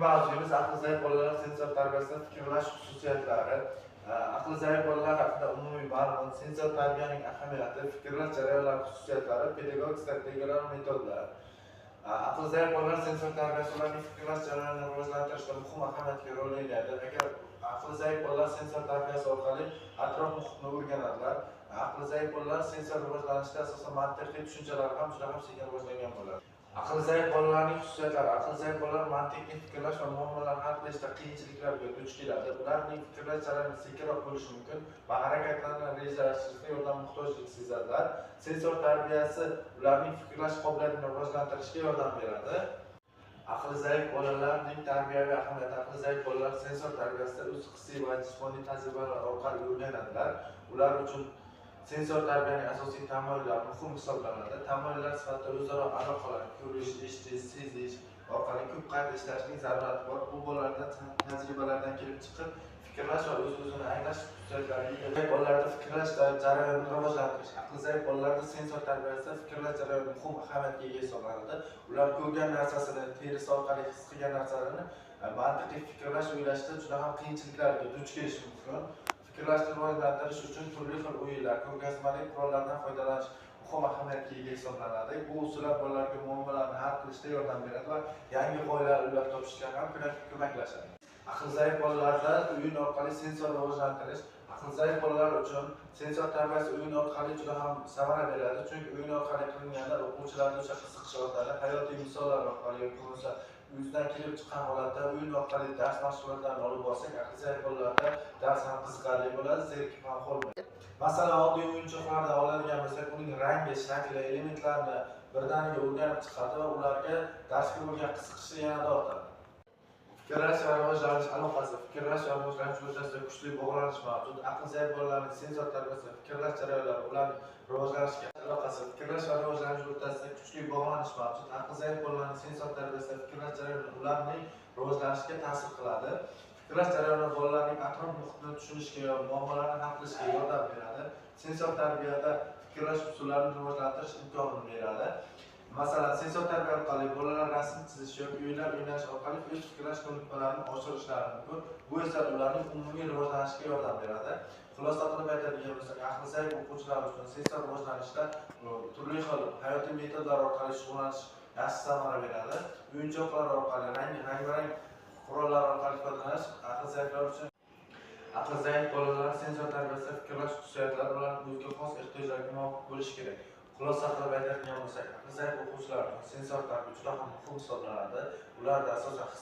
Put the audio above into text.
Bugungi mavzuyimiz aqli zaif bolalar sensor tarbiyasida fikrlash xususiyatlari, aqli zaif bolalar haqida umumiy ma'lumot, sensor tarbiyaning ahamiyati, fikrlash jarayonlari xususiyatlari, pedagogik strategiyalar va metodlar. Aqli zaif bolalar sensor tarbiyasi ularning fikrlash jarayonini rivojlantirishda muhim ahamiyatga rol o'ynaydi. Agar aqli zaif bolalar sensor tarbiyasi orqali atrof muhitni o'rganadilar. Aqli zaif bolalar sensor rivojlanishda asosan mantiqiy tushunchalari ham juda ham sekin rivojlangan bo'ladi. Aqli zaif bolalarning xususiyatlari. Aqli zaif bolalar mantiqiy fikrlash va muammolarni hal qilishda qiyinchiliklarga duch keladi. Ularning fikrlash jarayoni sekinroq bo'lishi mumkin va harakatlarni rejalashtirishda yordam muhtojlik sezadilar. Sensor tarbiyasi ularning fikrlash qobiliyatini rivojlantirishga yordam beradi. Aqli zaif bolalarning tarbiyaviy ahamiyati. Aqli zaif bolalar sensor tarbiyasida o'z hissiy va jismoniy tajribalar orqali o'rganadilar. Ular uchun sensor tarbiyaning asosiy tamoyillari muhim hisoblanadi. Tamoyillar sifatida o'zaro aloqalar, ko'rish, eshitish, sezish orqali ko'p qayta ishlashning zarurati bor. Bu bolalarda tajribalardan kelib chiqib, fikrlash va o'z-o'zini anglash xususiyatlariga ega. Bolalarda fikrlash jarayonini rivojlantirish. Aqli zaif bolalarda sensor tarbiyasida fikrlash jarayoni muhim ahamiyatga ega hisoblanadi. Ular ko'rgan narsasini, terisi orqali his qilgan narsalarini mantiqiy fikrlash, o'ylashda juda ham qiyinchiliklarga duch kelishi mumkin. Fikrlashni rivojlantirish uchun turli xil o'yinlar, ko'rgazmali qurollardan foydalanish muhim ahamiyatga ega hisoblanadi. Bu usullar bolalarga muammolarni hal qilishda yordam beradi va yangi g'oyalar o'ylab topishga ham ko'maklashadi. Aqli zaif bolalarda o'yin orqali sensor rivojlantirish. Aqli zaif bolalar uchun sensor tarbiyasi o'yin orqali juda ham samara beradi. Chunki o'yin orqali qilinganda o'quvchilarda o'sha qiziqish ortadi. Hayotiy misollar orqali yoki bo'lmasa o'zidan kelib chiqqan holatda o'yin orqali dars mashg'ulotlarini olib borsak, aqli zaif bolalarda dars ham qiziqarli bo'ladi, zerikib ham qolmaydi. Masalan, oddiy o'yinchoqlardan oladigan bo'lsak, uning rangi, shakli, elementlarini birdaniga o'rganib chiqadi va ularga darsga bo'lgan qiziqishi yanada ortadi. Fikrlash va rivojlanish aloqasi. Fikrlash va rivojlanish o'rtasida kuchli bog'lanish mavjud. Aqli zaif bolalarning sensor tarbiyasi, fikrlash jarayonlari ularning rivojlanishiga aloqasi. Fikrlash va rivojlanish o'rtasida kuchli bog'lanish mavjud. Aqli zaif bolalarning sensor tarbiyasi, fikrlash jarayonlari ularning rivojlanishiga ta'sir qiladi. Fikrlash jarayoni bolalarning atrof muhitni tushunishga va muammolarni hal qilishga yordam beradi. Sensor tarbiyada fikrlash usullarini rivojlantirish imkonini beradi. Masalan, sensor tarbiya orqali bolalar rasm chizish yoki o'yinlar o'ynash orqali o'z fikrlash ko'nikmalarini oshirishlari mumkin. Bu esa ularning umumiy rivojlanishiga yordam beradi. Xulosa qilib aytadigan bo'lsak, aqli zaif o'quvchilar uchun sensor rivojlanishda turli xil hayotiy metodlar orqali shug'ullanish yaxshi samara beradi. O'yinchoqlar orqali, rang-barang qurollar orqali foydalanish aqli zaiflar uchun. Aqli zaif bolalar sensor tarbiyasida fikrlash xususiyatlari ularning o'ziga xos ehtiyojlariga muvofiq bo'lishi kerak. Xulosa qilib aytadigan bo'lsak, aqli zaif o'quvchilar uchun sensor tarbiya juda ham muhim hisoblanadi. Ularda asosan his